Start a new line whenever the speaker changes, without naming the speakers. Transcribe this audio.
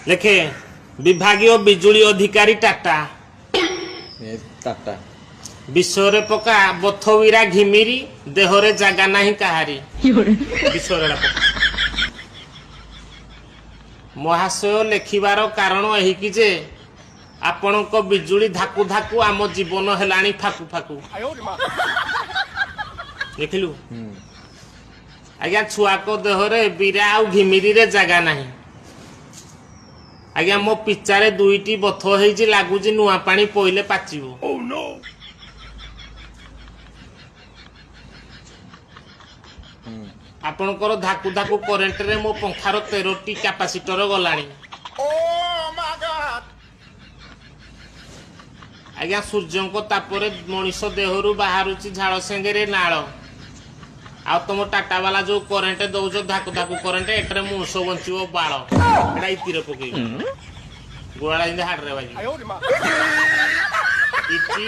ଲେଖେ, ବିଭାଗୀୟ ବିଜୁଳି ଅଧିକାରୀ ଟାଟା।
ଏ ଟାଟା।
ବିଷୟରେ ପକା, ବଥବିରା ଘିମିରି ଦେହରେ ଜାଗା ନାହିଁ କାହାରି। ବିଷୟରେ ଏଟା ପକା। ମହାଶୟ, ଲେଖିବାର କାରଣ ଏହିକି ଯେ ଆପଣଙ୍କ ବିଜୁଳି ଧାକୁ ଧାକୁ ଆମ ଜୀବନ ହେଲାଣି ଫାକୁ ଫାକୁ। ଦେଖିଲୁ? ଆଜ୍ଞା, ଛୁଆଙ୍କ ଦେହରେ ବିରା ଆଉ ଘିମିରିରେ ଜାଗା ନାହିଁ। ଆଜ୍ଞା, ମୋ ପିଚାରେ ଦୁଇଟି ବଥ ହେଇଛି, ଲାଗୁଛି ନୂଆ ପାଣି ପଇଲେ ପାଚିବ। ଆପଣଙ୍କର ଧାକୁ ଧାକୁ କରେଣ୍ଟରେ ମୋ ପଙ୍ଖାର 13ଟି କ୍ୟାପାସିଟର ଗଲାଣି। ଆଜ୍ଞା, ସୂର୍ଯ୍ୟଙ୍କ ତାପରେ ମଣିଷ ଦେହରୁ ବାହାରୁଛି ଝାଳ ସାଙ୍ଗରେ ନାଳ। ଆଉ ତମ ଟାଟା ବାଲା ଯୋଉ କରେଣ୍ଟ ଦଉଛ, ଧାକୁ ଧାକୁ କରେଣ୍ଟ, ଏଟାରେ ମଣିଷ ବଞ୍ଚିବ ବାଳ। ଏଟା ଇତିରେ ପକେଇବି, ଗୋଡା ଯେମିତି ହାଡରେ ବାଜିବ ଇତି।